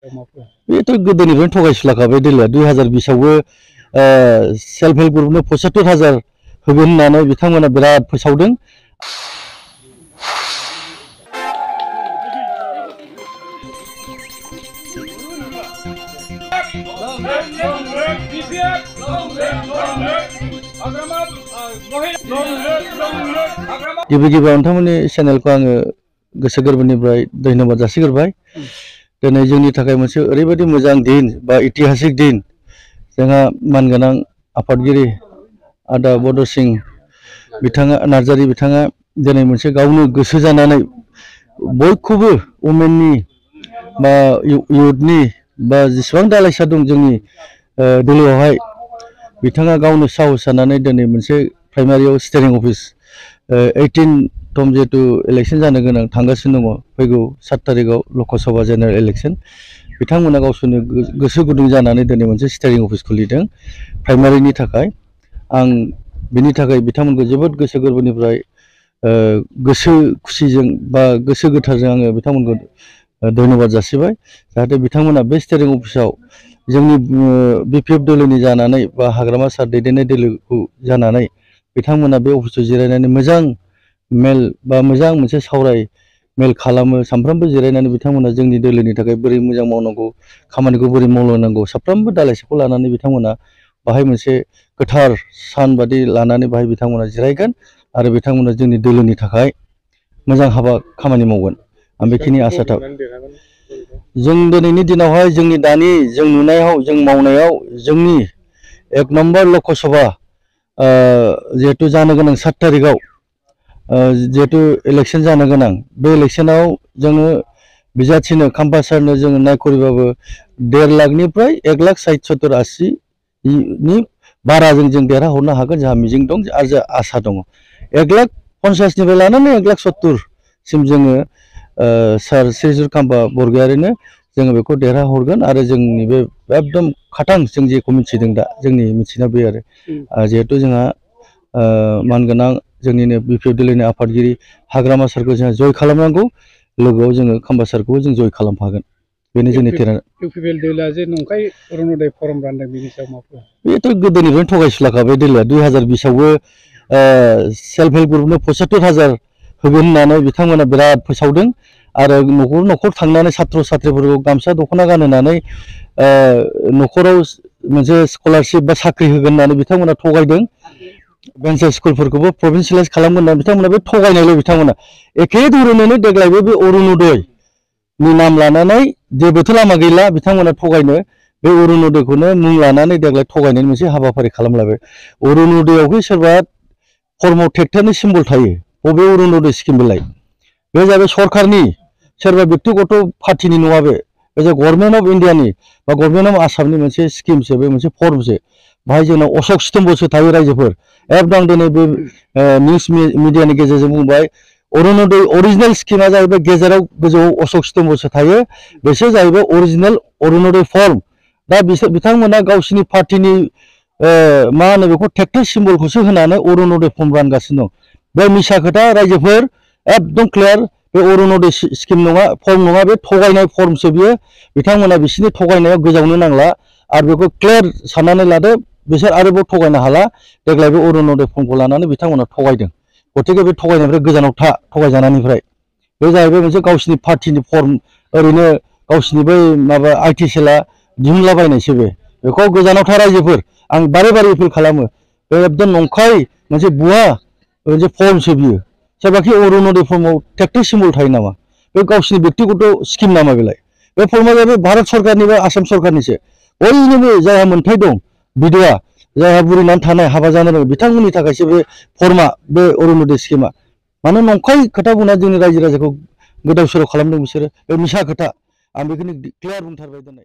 बेथ' गोदोनिफ्रायनो थगायसुलाखाबाय देग्लाय 2020आवबो सेल्फ हेल्प ग्रुपनो 75,000 होगोन होननानै बिथांमोना बिराद फोसावदों। गिबि गिबियाव नोंथांमोननि चेनेलखौ आङो गोसो गोरबोनिफ्राय धन्यबाद जासिग्रोबाय। दिनै जोंनि थाखाय मोनसे ओरैबायदि मोजां दिन बा ऐतिहासिक दिन, जोंहा मानगोनां आफादगिरि आदा बड' सिं बिथाङा नार्जारी बिथाङा दिनै मोनसे गावनो गोसो जानानै बयखौबो वुमेननि बा इउथनि बा जेसेबां दालाइसा दं जोंनि दिल्लीयावहाय बिथाङा गावनो साहस जानानै दिनै मोनसे प्राइमारियाव स्टेरिं अफिस 18 जिहेतु इलेक्शन जानो गोनां थांगासिनो दङ फैगौ 7 तारिखआव लकसभा जेनेरेल इलेक्शन, बिथांमोना गावसोरनो गोसो गुदुं जानानै दिनै मोनसे स्टेरिं अफिस खुलिदों प्राइमारिनि थाखाय। आं बिनि थाखाय बिथांमोनखौ जोबोद गोसो गोरबोनिफ्राय गोसो खुसिजों बा गोसो गोथारजों आङो बिथांमोनखौ धन्यबाद जासिबाय। जाहाथे बिथांमोना बे स्टेरिं अफिसाव जोंनि बिपिएफ दोलोनि जानानै बा हाग्रामा सार दैदेननाय दोलोखौ जानानै बिथांमोना बे अफिसाव जिरायनानै मोजां मेल बा मोजां मोनसे सावराय मेल खालामो। सानफ्रोमबो जिरायनानै बिथांमोना जोंनि दोलोनि थाखाय बोरै मोजां मावनांगौ, खामानिखौ बोरै मावलांनांगौ साफ्रोमबो दालाइसाखौ लानानै बिथांमोना बाहाय मोनसे गोथार सान बादि लानानै बाहाय बिथांमोना जिरायगोन आरो बिथांमोना जोंनि दोलोनि थाखाय मोजां हाबा खामानि मावगोन। आं बेखिनि आसा थाबाय। जों दिनैनि दिनावहाय जोंनि दानि जों नुनायाव जों मावनायाव जोंनि 1 नम्बर लकसभा जिहेतु जानो गोनां 7 तारिखआव जिहेतु इलेक्शन जानो गोनां, बे इलेक्शनाव जोङो बिजाथिनो खाम्फा सारनो जोङो नायखरिबाबो 1.5 लाखनिफ्राय 1,60,70,80 नि बाराजों जों देरहाहरनो हागोन जोंहा मिजिं दं आरो जोंहा आसा दङ। 1,50,000निफ्राय लानानै 1,70,000 सिम जोङो सार श्रीजुत खाम्फा बरगयारिनो जोङो बेखौ देरहाहरगोन आरो जोंनि बे एकदम खाथां जों जेखौ मिथिदों दा जोंनि मिथिनायाव बे आरो जिहेतु जोंहा मानगोनां जोंनिनो बिपिएफ दोलोनि आफादगिरि हाग्रामा सारखौ जोंहा जय खालामनांगौ, लोगोआव जोङो खाम्फा सारखौबो जों जय खालामफागोन। बेनो जोंनि थिरांथा। इउपिपिएल दोलोआ जे नंखाय अरुण'दय फर्म रानदों बेनि सायाव मा बुङो? बेथ' गोदोनिफ्रायनो थगायसुलाखाबाय देग्लाय 2020आवबो सेल्फ हेल्प ग्रुपनो 75,000 होगोन होननानै बिथांमोना बिराद फोसावदों आरो न'खर न'खर थांनानै सात्र साथ्रिफोरखौ गामसा दख'ना गानहोनानै न'खराव मोनसे स्कलारशिप बा साख्रि होगोन होननानै बिथांमोना थगायदों। भेन्सार स्कुलफोरखौबो प्रभिन्सियेलाइज खालामगोन होननानै बिथांमोना बे थगायनायल' बिथांमोना एखे धोरोनैनो देग्लायबो बे अरुण'दयनि नाम लानानै जेबोथ' लामा गैला बिथांमोना थगायनो, बे अरुण'दयखौनो मुं लानानै देग्लाय थगायनायनि मोनसे हाबाफारि खालामलायबाय। अरुण'दयआवबो सोरबा फर्माव ट्रेक्टरनि सिम्बल थायो, बबे अरुण'दय स्किम बेलाय? बे जाबाय सरकारनि, सोरबा बेक्तिगत पार्टिनि नङा, बे गभर्नमेन्ट अफ इन्डियानि बा गभर्नमेन्ट अफ आसामनि मोनसे स्किमसो, बे मोनसे फर्मसो। बाहाय जोंनाव अशक स्तम्भसो थायो रायजोफोर। एकदम दिनै बे निउस मिडियानि गेजेरजों बुंबाय अरुण'दय अरिजिनेल स्किमा जाहैबाय गेजेराव गोजौआव अशक स्तम्भसो थायो, बिसोर जाहैबाय अरिजिनेल अरुण'दय फर्म। दा बिसोर बिथांमोना गावसिनि पार्टिनि मा होनो बेखौ ट्रेक्टर सिम्बलखौसो होनानै अरुण'दय फर्म रानगासिनो दं। बे मिसा खोथा रायजोफोर, एकदम क्लियार, बे अरुण'दय स्किम नङा, फर्म नङा, बे थगायनाय फर्मसो बियो। बिथांमोना बिसोरनि थगायनायाव गोजावनो नांला आरो बेखौ क्लियार साननानै लादो, बिसोर आरोबाव थगायनो हाला। देग्लाय बे अरुण'दय फर्मखौ लानानै बिथांमोना थगायदों, गतिके बे थगायनायनिफ्राय गोजानाव था, थगायजानायनिफ्राय। बे जाहैबाय मोनसे गावसिनि पार्टिनि फर्म, ओरैनो गावसिनि बै माबा आइटि सेलआ दिहुनलाबायनायसो बेखौ गोजानाव था रायजोफोर। आं बारे बारे एपिल खालामो, बे एकदम नंखाय मोनसे भुवा मोनसे फर्मसो बियो। सोरबाखि अरुण'दय फर्मआव ट्रेक्टर सिम्बल थायो नामा? बे गावसिनि बेक्तिगत स्किम नामा बेलाय? बे फर्मआ जाहैबाय भारत सरकारनि बा आसाम सरकारनिसो। बयनोबो जायहा मोन्थाय दं, बिधवा जायहा बुरिनानै थानाय, हाबा जानो रोङै बिथांमोननि थाखायसो बे फर्मआ, बे अरुण'दय स्किमा। मानो नंखाय खोथा बुंना जोंनि रायजो राजाखौ गोदाव सोराव खालामदों बिसोरो, बे मिसा खोथा। आं बेखौनो क्लियार बुंथारबाय दिनै।